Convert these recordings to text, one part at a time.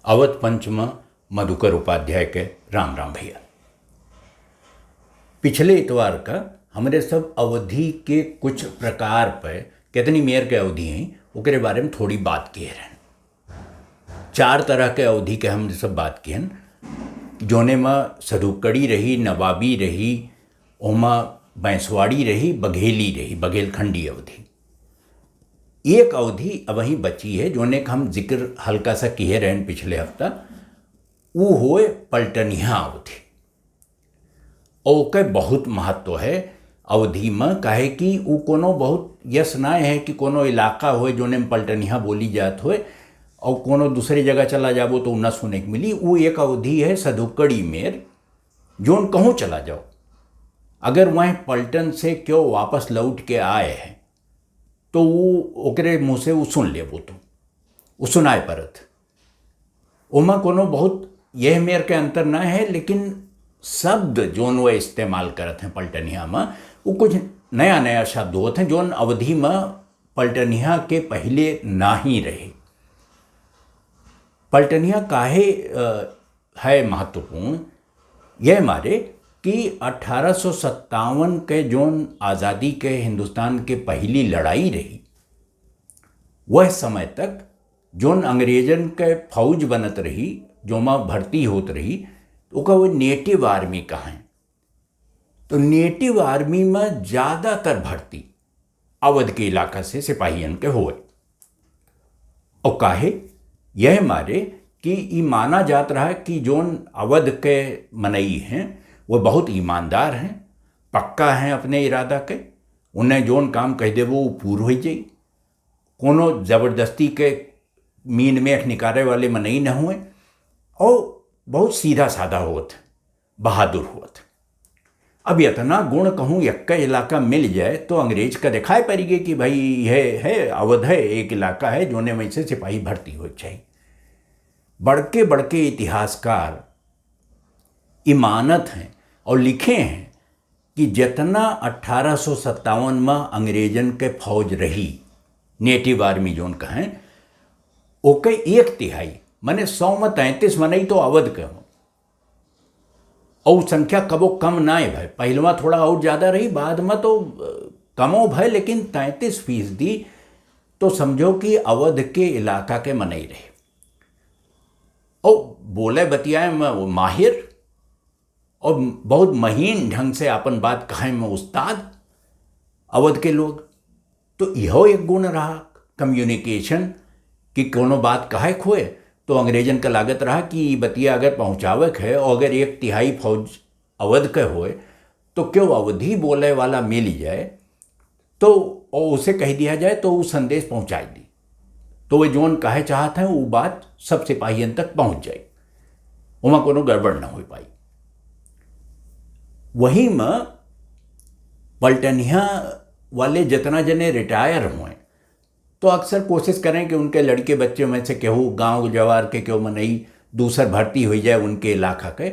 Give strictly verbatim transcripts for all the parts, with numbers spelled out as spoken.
अवध पंच म मधुकर उपाध्याय के राम राम भइया। पिछले इतवार का हमरे सब अवधी के कुछ प्रकार पे, कितनी मेर के अवधी हैं, ओकरे बारे में थोड़ी बात किहे रहन। चार तरह के अवधी के हम सब बात किहन, जोने म सधुक्कड़ी रही, नवाबी रही, ओमा बैंसवाड़ी रही, बघेली रही, बघेलखंडी अवधी। एक अवधी अबहीं बची है, जोने का हम जिक्र हल्का सा किहे रहन पिछले हफ्ता, ऊ होए पलटनिहा अवधी। ओके बहुत महत्व है अवधी म, काहे कि ऊ कोनो बहुत यस नाय है कि कोनो इलाका होए जोने में पलटनिहा बोली जात होए और कोनो दूसरे जगह चला जाबो तो ऊ ना सुने के मिली। ऊ एक अवधी है सधुक्कड़ी मेर, जोन कहूँ चला जाओ, अगर वह पलटन से क्यों वापस लौट के आए हैं तो ऊ ओकरे मुँह से ऊ सुन लेबो तो ऊ सुनाए परत। ओमा कोनो बहुत यह मेर के अंतर ना है, लेकिन शब्द जोन वो इस्तेमाल करत हैं पलटनिया में, वो कुछ नया नया शब्द होत हैं जोन अवधी में पलटनिया के पहले ना ही रहे। पलटनिया काहे अ, है महत्वपूर्ण, यह मारे कि अठारह सौ सत्तावन के जोन आज़ादी के हिंदुस्तान के पहली लड़ाई रही, वह समय तक जोन अंग्रेजन के फौज बनत रही, जोमा भर्ती होत रही, ओका वो नेटिव आर्मी कहें। तो नेटिव आर्मी में ज़्यादातर भर्ती अवध के इलाका से सिपाहियन के होए। और काहे? यह मारे कि ई माना जात रहा कि जोन अवध के मनई हैं, वो बहुत ईमानदार हैं, पक्का हैं अपने इरादा के, उन्हें जोन काम कह देबो, वो पूर हो जाई। कोनो जबरदस्ती के मीन मेख निकाले वाले मनई न हुए और बहुत सीधा साधा होत, बहादुर होत। अब इतना गुण कहूँ यक्का इलाका मिल जाए तो अंग्रेज का दिखाई पड़ेगी कि भाई यह है, अवध है, एक इलाका है जोने में से सिपाही भर्ती हो चाहिए। बड़के बड़के इतिहासकार इमानत हैं और लिखे हैं कि जितना अठारह सौ सत्तावन में अंग्रेजन के फौज रही, नेटिव आर्मी जोन कहें, ओके एक तिहाई, माने सौ में तैंतीस मनई तो अवध के हों। और संख्या कबो कम ना भय, पहलवा थोड़ा और ज़्यादा रही, बाद में तो अ, कमो भय, लेकिन तैंतीस फीसदी तो समझो कि अवध के इलाका के मनई रहे। और बोले बतियाए में वो माहिर, और बहुत महीन ढंग से अपन बात कहे में उस्ताद अवध के लोग। तो इहो एक गुण रहा, कम्युनिकेशन, कि कोनो बात कहे खोए तो अंग्रेजन का लागत रहा कि ई बतिया अगर पहुँचावे के है और अगर एक तिहाई फौज अवध के होए तो क्यों अवधी बोले वाला मिल जाए तो, और उसे कह दिया जाए तो वो संदेश पहुँचाई दी, तो वे जोन कहे चाहत हैं वो बात सब सिपाहियन तक पहुँच जाए, वहाँ कोनो गड़बड़ ना हो पाई। वही में पलटनिया वाले जितना जने रिटायर हुए तो अक्सर कोशिश करें कि उनके लड़के बच्चे में से केहू, गांव जवार के केहू मनई दूसर भर्ती हो जाए उनके इलाका के।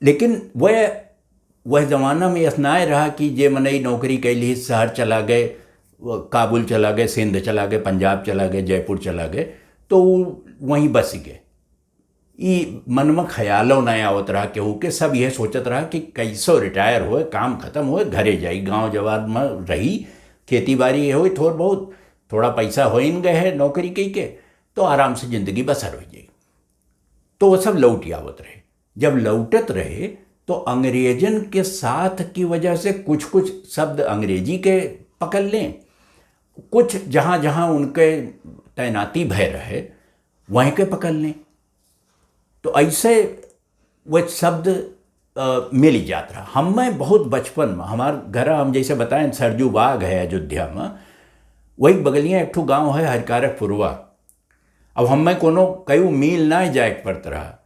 लेकिन वह, वह जमाना में ऐसा नाय रहा कि जे मनई नौकरी कैली शहर चला गए, वो काबुल चला गए, सिंध चला गए, पंजाब चला गए, जयपुर चला गए, तो वो वहीं बस गए। ई मन में ख्यालो नाय आवत रहा केहू के। सब यह सोचत रहा कि कैसो रिटायर होए, काम खत्म होए, घरे जाई, गांव जवार में रही, खेती बाड़ी होए थोड़ बहुत, थोड़ा पैसा होइन गए है नौकरी कई के, तो आराम से जिंदगी बसर हो जाई। तो वो सब लौट आवत रहे। जब लौटत रहे तो अंग्रेजन के साथ की वजह से कुछ कुछ शब्द अंग्रेजी के पकड़ लें, कुछ जहाँ जहाँ उनके तैनाती भय रहे वहीं के पकड़ लें। तो ऐसे वो शब्द अ, मिल जात रहा। हमें बहुत बचपन में हमार घर, हम जैसे बताएं सरजू बाग है अयोध्या में, वही बगलिया एक ठो गांव है हरिकारक पुरवा। अब हमें कोनो कई मील ना जाए के पड़त रहा।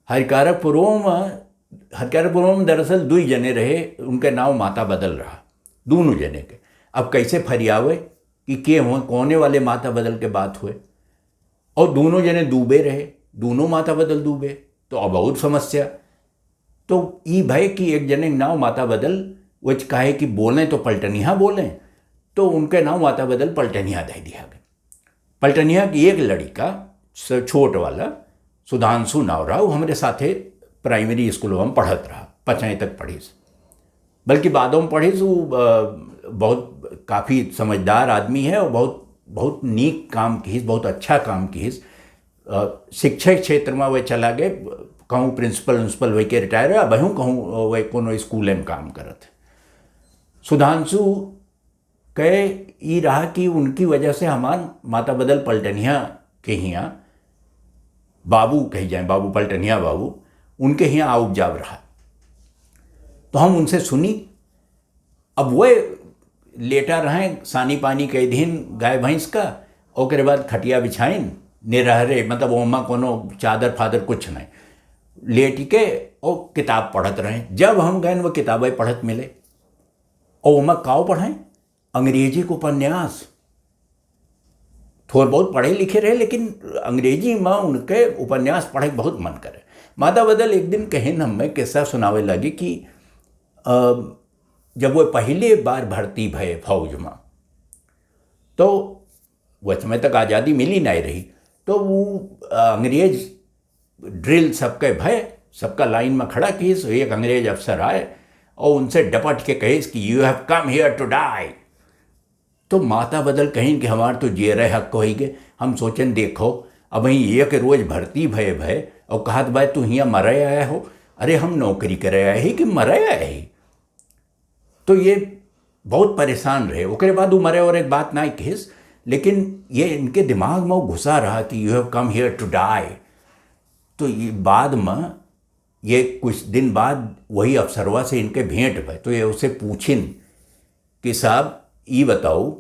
हरिकारक पुरवा में, हरिकारक पुरवा में दरअसल दुई जने रहे, उनके नाव माता बदल रहा, दोनों जने के। अब कैसे फरियावे कि के हुए, कौने वाले माता बदल के बात हुए, और दोनों जने दूबे रहे, दोनों माता बदल दूबे, तो अब और समस्या। तो ई भय कि एक जने के नाव माता बदल, वो काहे कि बोलें तो पलटनिया बोलें, तो उनके नाव माता बदल पलटनिया दे दिया गया। पलटनिया की एक लड़िका स-, छोट वाला सुधांशु नाव रहा, वो हमरे साथे प्राइमरी स्कूल में पढ़त रहा, पचाई तक पढ़िस। बल्कि बादों में पढ़िस, वो, अ, बहुत काफ़ी समझदार आदमी है और बहुत, बहुत नीक काम किहिस, बहुत अच्छा काम किहिस। अ, शिक्षा क्षेत्र में वे चला गए, कहूँ प्रिंसिपल उन्सिपल होई के रिटायर है, अब हूँ कहूँ वे कोनो स्कूल में काम करत है। सुधांशु कहे ई रहा कि उनकी वजह से हमार माता बदल पलटनिया के हियाँ बाबू कही जाए, बाबू पलटनिया बाबू, उनके हियाँ आउब जाब रहा। तो हम उनसे सुनी। अब वह लेटा रहें, सानी पानी कई दिन गाय भैंस का, ओकरे बाद खटिया बिछाइन, निरहरे, मतलब ओमा कोनो चादर फादर कुछ नहीं, लेट के ओ किताब पढ़त रहें। जब हम गए, वो किताबें पढ़त मिले। और ओमा काव पढ़ें? अंग्रेजी के उपन्यास। थोड़ बहुत पढ़े लिखे रहे, लेकिन अंग्रेजी में उनके उपन्यास पढ़े के बहुत मन करे। माता बदल एक दिन कहिन, हमें किस्सा सुनावे लगे कि, अ, जब वो पहले बार भर्ती भये फौज में, तो वो समय तक आज़ादी मिली नहीं रही, तो वो, अ, अंग्रेज ड्रिल सबके भय, सबका लाइन में खड़ा किहिस, एक अंग्रेज अफसर आए और उनसे डपट के कहिस कि "You have come here to die।" तो माता बदल कहिन कि "हमार तो जियरे हक होई गे।" हम सोचन, देखो, अब वहीं एक रोज भर्ती भय भय और कहत बा, "तू हियाँ मरे आया हो?" अरे, हम नौकरी करे आए ही कि मरे आए ही? तो ये बहुत परेशान रहे। ओकरे बाद उ मरे और एक बात ना किहिस, लेकिन ये इनके दिमाग में घुसा रहा कि "You have come here to die।" तो ये बाद में, ये कुछ दिन बाद वही अफसरवा से इनके भेंट भय, तो ये उसे पूछिन कि "साहब, ई बताओ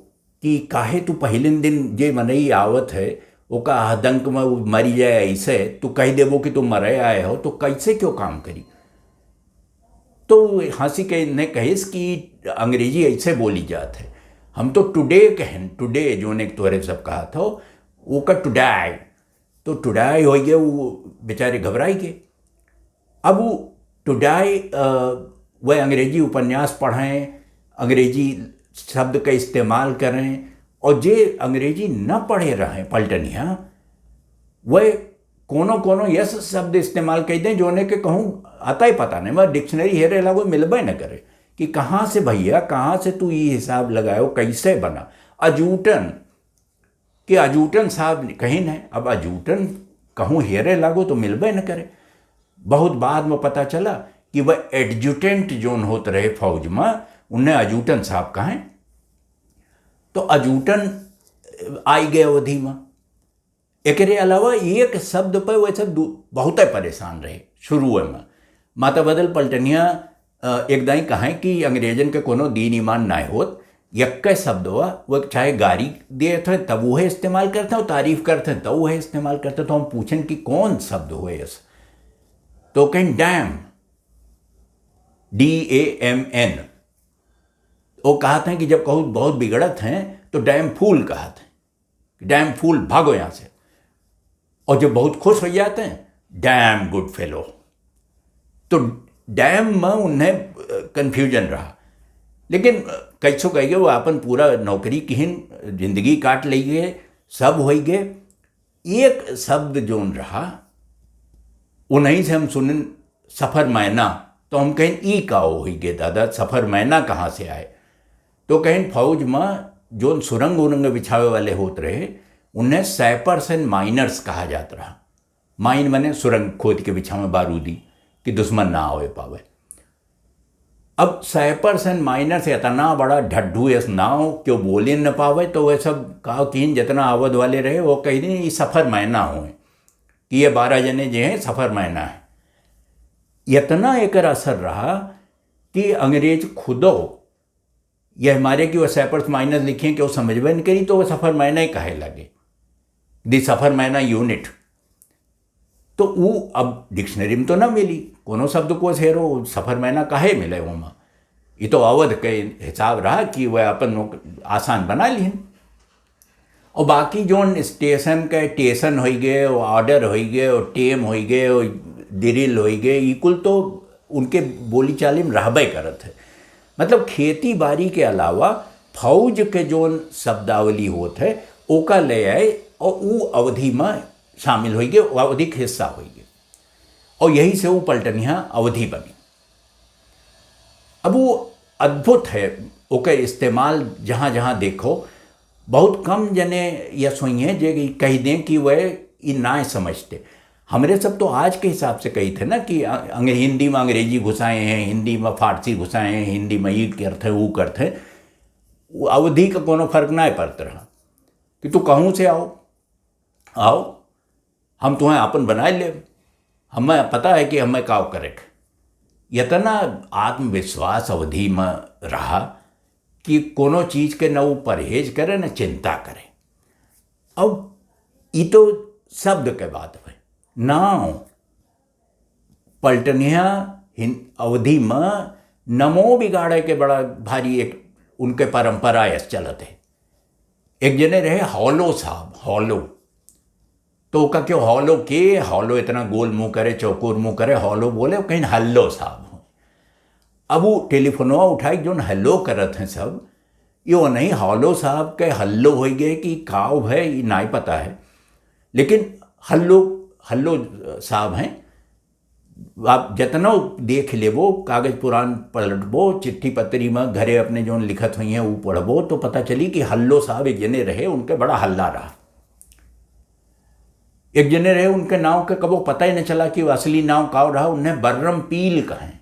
कि काहे तू पहिलिन दिन जे मनई आवत है, ओका आदंक में उ मरी जाए, ऐसे तू कह देबो कि तू मरे आए हो, तो कैसे क्यों काम करी?" तो हंसी के इन्हें कहिस कि "अंग्रेजी ऐसे बोली जात है, हम तो टुडे कहन, टुडे जोन एक तोहरे सब कहा था, ओका टुडाई।" तो टुडाई हो गए, वो बेचारे घबराई गए। अब वो टुडाई, अ, वह अंग्रेजी उपन्यास पढ़ें, अंग्रेजी शब्द का इस्तेमाल करें, और जे अंग्रेजी न पढ़े रहें पलटनिया, वह कोनो कोनो यस शब्द इस्तेमाल कर दें, जोने के कहूँ आता ही पता नहीं, मैं डिक्शनरी हेरे लागो, मिलबे न करे कि कहाँ से भैया, कहाँ से तू ये हिसाब लगायो, कैसे बना। अजूटन कि अजूटन साहब कहिन है। अब अजूटन कहूँ हेरे लागो तो मिलबे न करे। बहुत बाद में पता चला कि वह एडजुटेंट जोन होत रहे फौज में, उन्हें अजूटन साहब कहें। तो अजूटन आई गए अवधी में। एकरे अलावा एक शब्द पे वैसे दू-, बहुते परेशान रहे शुरू में। माता बदल पलटनिया, अ, एक दाई कहें कि अंग्रेजन के कोनो दीन ईमान नाय होत, यक्के शब्द हुआ, वो चाहे गारी देत हैं तब वह इस्तेमाल करते हैं, तारीफ करते हैं तब वह इस्तेमाल करते हैं। तो हम पूछें कि कौन शब्द हुए इस, तो कहें damn, D A M N. वो कहते हैं कि जब कहूँ बहुत बिगड़त हैं तो डैम फूल कहते हैं, डैम फूल, भागो यहाँ से। और जब बहुत खुश हो जाते हैं, डैम गुड फेलो। तो डैम में उन्हें कन्फ्यूजन रहा, लेकिन, अ, कैसो कह गए, वो अपन पूरा नौकरी किहिन, जिंदगी काट ले गए, सब हो गए। एक शब्द जोन रहा, उन्हीं से हम सुनिन सफर मैना, तो हम कहें, "ई का हो ही गे दादा, सफर मैना कहाँ से आए?" तो कहें, "फौज में जोन सुरंग उरंग बिछावे वाले होत रहे, उन्हें सैपर्स एंड माइनर्स कहा जात रहा।" माइन मने सुरंग खोद के बिछावे बारूदी, कि दुश्मन ना आवे पावे। अब सैपर्स एंड माइनर्स इतना बड़ा ढड्ढू, इस नाव क्यों बोले न पावे, तो वह सब कहा कि जितना आवद वाले रहे, वो कह दें, "ये सफर मैना हुए, कि ये बारह जने जे हैं, सफर मैना है।" इतना एकर असर रहा कि अंग्रेज खुदो यह मारे कि वह सैपर्स माइनर्स लिखे कि वो समझबे न करी, तो वह सफर मैना ही कहे लगे, "The सफर मैना यूनिट।" तो वो अब डिक्शनरी में तो ना मिली, कोनो शब्द को हेरो, सफर मैना काहे मिले ओमा? ये तो अवध के हिसाब रहा कि वह अपन नौक-, आसान बना लिहन। और बाकी जोन स्टेशन के टेशन होई गए, और ऑर्डर होई गए, और टेम होई गए, और दिरिल होई गए, ई कुल तो उनके बोली चाली में रहबे करत है। मतलब खेती बाड़ी के अलावा फौज के जोन शब्दावली होत है, ओका ले आए और ऊ अवधि में शामिल होइगे, वो अवधी के हिस्सा होइगे। और यही से वो पलटनिया अवधी बनी। अब वो अद्भुत है, ओकर इस्तेमाल जहाँ जहाँ देखो, बहुत कम जने यस होइहैं जे ई कहि दें कि वह ई नाय समझते। हमरे सब तो आज के हिसाब से कहित है ना कि अ-, अंग्रे-, हिंदी में अंग्रेजी घुसाए हैं, हिंदी में फारसी घुसाए हैं, हिंदी में ई करत है, वो करत है। वो अवधी का कोनो फर्क नाय पड़त रहा कि तू कहूँ से आओ, आओ, हम तुहें आपन बनाए लेब, हमें पता है कि हमें का करे के। इतना आत्मविश्वास अवधी में रहा कि कोनो चीज के न वो परहेज करे, न चिंता करे। अब ई तो शब्द के बात है, नाव पलटनिया हिन-, अवधी में नमो बिगाड़े के बड़ा भारी एक उनके परंपरा यस चलत है। एक जने रहे हौलो साहब, हौलो। तो ओका क्यों हौलो के, हौलो इतना गोल मुंह करे, चौकोर मुंह करे, हौलो बोले, कहीं हल्लो साहब हो। अब वो टेलीफोनवा उठाई, जोन हल्लो करत हैं सब, यो नहीं, हौलो साहब के हल्लो होई गए कि काव है, ई नाई पता है, लेकिन हल्लो, हल्लो साहब हैं। आप जतना देख लेबो, कागज पुरान पलटबो, चिट्ठी पत्री में घरे अपने जोन लिखत होइहैं, ऊ पढ़बो, तो पता चली कि हल्लो साहब एक जने रहे, उनके बड़ा हल्ला रहा। एक जने रहे, उनके नाव के कबो पता ही न चला कि वो असली नाव काव रहा, उन्हें बर्रम पील कहें,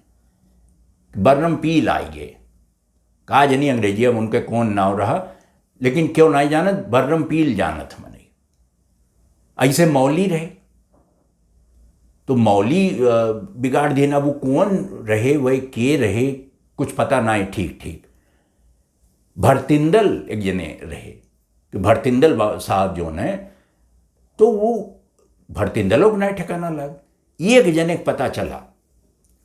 बर्रम पील आई गए। का जनी अंग्रेजिया में उनके कौन नाव रहा, लेकिन क्यों नाई जानत, बर्रम पील जानत मनई। ऐसे मौली रहे, तो मौली, अ, बिगाड़ दिए ना, वो कौन रहे, वह के रहे, कुछ पता नाई ठीक ठीक। भरतिंदल एक जने रहे, तो भरतिंदल बा-, साहब जोन है, तो वो भरतिंदलो के नाई ठिकाना लग। एक जने के पता चला,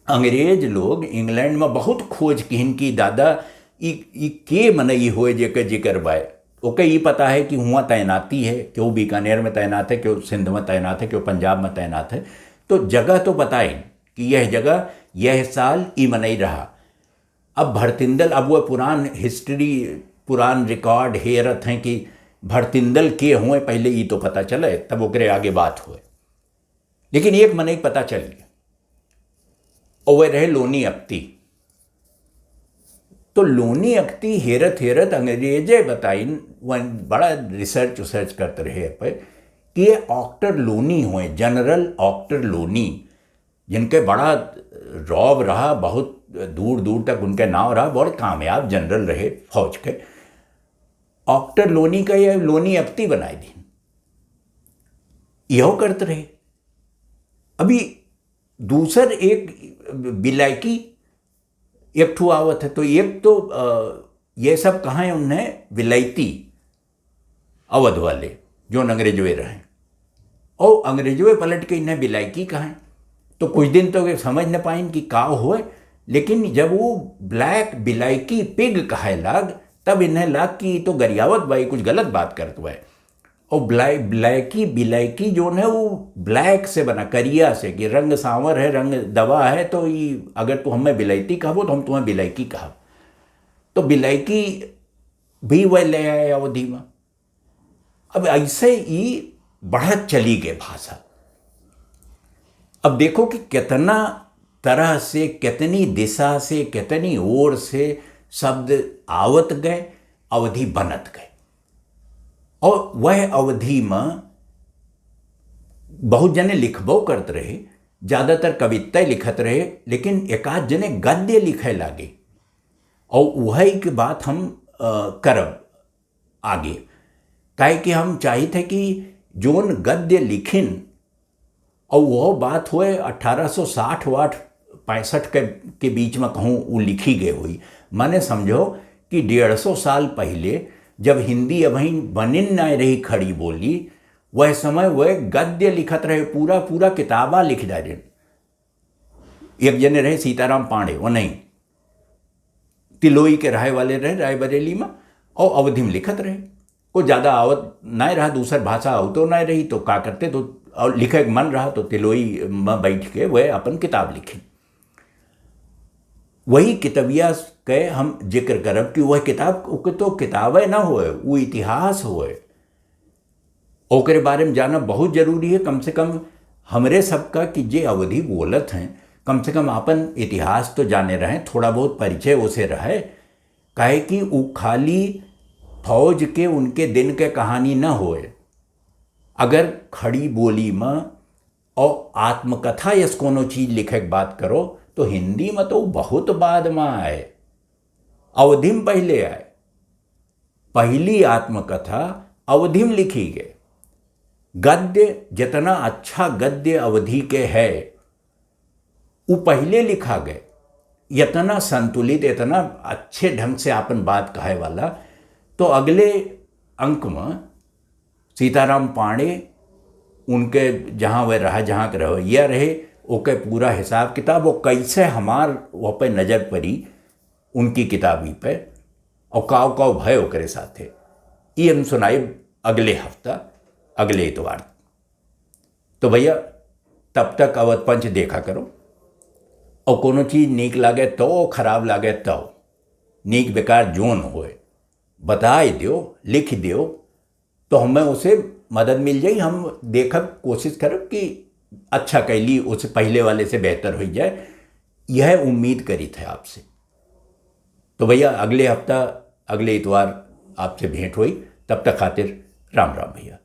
अंग्रेज लोग इंग्लैंड में बहुत खोज किहिन कि दादा, ई, ई के मनई होए जेकर जिक्र बाय। ओके ई पता है कि हुआं तैनाती है, केहू बीकानेर में तैनात है, केहू सिंध में तैनात है, केहू पंजाब में तैनात है। तो जगह तो बताइन कि यह जगह, यह साल ई मनई रहा। अब भरतिंदल, अब वो पुरान हिस्ट्री, पुरान रिकॉर्ड हेरत हैं कि भरतिंदल के हुए, पहले ई तो पता चले, तब ओकरे आगे बात हुए। लेकिन एक मनई पता चल गया, और वह रहे लोनी अख्ती। तो लोनी अख्ती हेरत हेरत अंग्रेजे बताइन, वह बड़ा रिसर्च उसर्च करते रहे पे कि ये ऑक्टर लोनी हुए, जनरल ऑक्टर लोनी, जिनके बड़ा रौब रहा, बहुत दूर दूर तक उनके नाव रहा, बहुत कामयाब जनरल रहे फौज के। ऑक्टर लोनी का ये लोनी अख्ती बनाए दीन, यहो करत रहे। अभी दूसर एक बिलायकी एक ठो आवत है, तो एक तो, अ, ये सब कहाँ है उन्हें विलायती अवध वाले, जो अंग्रेजवे रहे, और अंग्रेजवे पलट के इन्हें बिलायकी कहें। तो कुछ दिन तो ये समझ न पाइन कि का होए, लेकिन जब वो ब्लैक बिलायकी पिग कहे लाग, तब इन्हें लाग कि ई तो गरियावत बा, ई कुछ गलत बात करत बा। और ब्लै-, ब्लैकी बिलायकी जोन है, वो ब्लैक से बना, करिया से, कि रंग सांवर है, रंग दवा है, तो ई अगर तू हमें बिलायती कहबो, तो हम तुम्हें बिलायकी कहब। तो बिलायकी भी वह ले आए अवधी में। अब ऐसे ही बढ़त चली गई भाषा। अब देखो कि कितना तरह से, कितनी दिशा से, कितनी ओर से शब्द आवत गए, अवधी बनत गए। और वह अवधी में बहुत जने लिखबो करत रहे, ज्यादातर कविता लिखत रहे, लेकिन एकाध जने गद्य लिखे लागे। और वही के बात हम, अ, करब आगे, काहे कि हम चाहित है कि जोन गद्य लिखिन, और वो बात हुए अठारह सौ साठ वाठ पैंसठ के, के बीच में कहूँ वो लिखी गई हुई। माने समझो कि डेढ़ सौ साल पहले, जब हिंदी अबहीं बनिन नाय रही खड़ी बोली, वह समय वह गद्य लिखत रहे, पूरा पूरा किताबा लिख डालिन। एक जने रहे सीताराम पांडे, वो नहीं, तिलोई के रहे वाले रहे रायबरेली में, और अवधी में लिखत रहे। को ज्यादा आवत नाय रहा, दूसर भाषा आवतो नाय रही, तो का करते, तो और लिखे के मन रहा, तो तिलोई में बैठ के वह अपन किताब लिखे। वही किताबिया के हम जिक्र करब कि वह किताब, ओके तो किताबे ना होए, वो इतिहास होए। ओकरे बारे में जानब बहुत जरूरी है। कम से कम हमरे सबका कि जे अवधी बोलत हैं, कम से कम आपन इतिहास तो जाने रहें, थोड़ा बहुत परिचय ओसे रहे। काहे कि उ खाली फौज के उनके दिन के कहानी न होए। अगर खड़ी बोली में और आत्मकथा यस कोनो चीज लिखे के बात करो, तो हिंदी में तो बहुत बाद में आए, अवधी में पहले आए। पहली आत्मकथा अवधी में लिखी गए। गद्य, जितना अच्छा गद्य अवधी के है, उ पहले लिखा गए। इतना संतुलित, इतना अच्छे ढंग से आपन बात कहे वाला। तो अगले अंक में सीताराम पांडे, उनके जहाँ वह रहा, जहाँ के रवैया रहे, ओके पूरा हिसाब किताब, वो कैसे हमार वह पे नजर पड़ी उनकी किताबी पे, और काव काव भय ओकरे साथे, ई हम सुनाइब अगले हफ्ता, अगले इतवार। तो भैया, तब तक अवध पंच देखा करो, और कोनो चीज नीक लागे तो, खराब लागे तो, नीक बेकार जोन होए, बताए दियो, लिख दियो, तो हमें उसे मदद मिल जाई। हम देखब, कोशिश करब कि अच्छा कैली, उसे पहले वाले से बेहतर हो जाए, यह उम्मीद करी थे आपसे। तो भैया, अगले हफ्ता, अगले इतवार आपसे भेंट होई। तब तक खातिर राम राम भैया।